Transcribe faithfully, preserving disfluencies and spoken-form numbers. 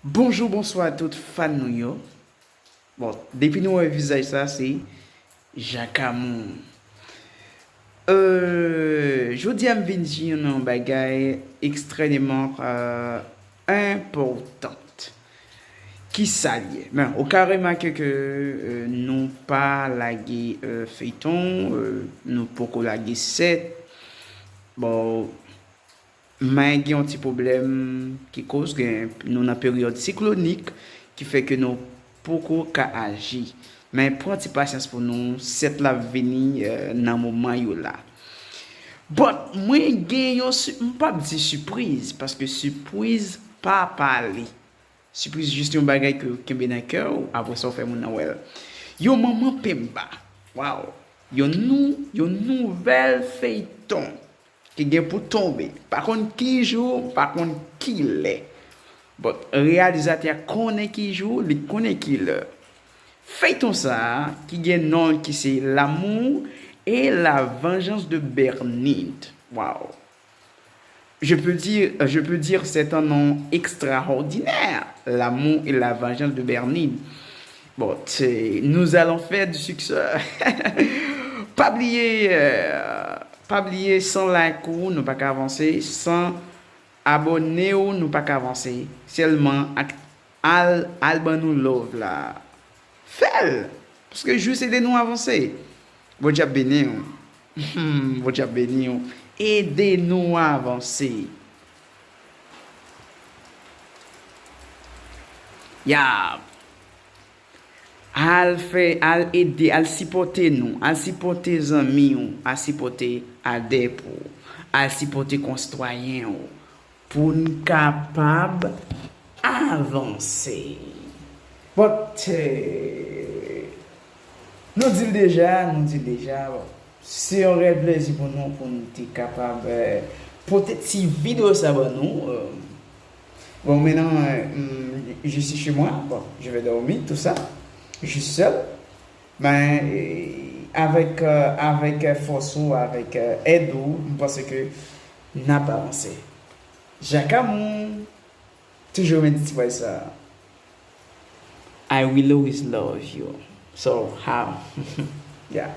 Bonjou, bonswa tout fan nou yo. Bon, depi nou wè vizaj sa, se Jacques Amour. Euh, jodi a m vin di nou yon bagay ekstrèmman euh, enpòtan. Kisa l ye? Ben, ou ka remake ke euh, nou pa lage euh, feyton, euh, nou poko lage sèt. Bon, men gen yon ti pwoblèm ki koz gen nou nan peryòd siklonik ki fè ke nou poko ka aji. Men pran ti pasyans pou nou, sèt la ap vini euh, nan moman yo la. But mwen gen yon si- m p ap di sipriz paske sipriz pa pale. Sipriz jis yon bagay ke w kenbe nan kè w, apre sa w fè moun nan wè l. Yon manman penba. Waw. Yon nou, yon nouvèl feyton ki gen pou tonbe. Pa konn ki jou, pa konn ki lè. But reyalizatè a konnen ki jou, li konnen ki lè. Feyton sa a ki gen non ki se L'amour et la vengeance de Bernide. Waw. Je peux dire, je peux dire c'est un nom extraordinaire, L'amour et la vengeance de Bernide. Bon, c'est- nous allons faire du succès. Pa bliye, euh, pa bliye san like ou, nou pa ka avanse, san abòne ou, nou pa ka avanse. Sèlman ak al, al ban nou love la. Fè l! Paske jis ede nou avanse. Bondye ap beni w. Hmm, Bondye ap beni w. Ede nou avanse. Ya. Al fè, al ede, al sipòte nou, al sipòte zanmi w, al sipòte adèp ou, al sipòte konstwayen w pou n kapab avanse. But, eh, nou di l deja, nou di l deja, bon, se yon rèl plezi pou nou, pou n te kapab eh, pote ti videyo sa ban nou. Eh, bon, maintenant, eh, mm, je suis chez moi, bon, je vais dormir, tout ça, je suis seul. Men eh, avèk, eh, avèk eh, fòs ou, avèk eh, èd ou, m panse ke n ap avanse. Jacques Amour, toujou renmen di ti bagay sa. I will always love you. So, how? Yeah.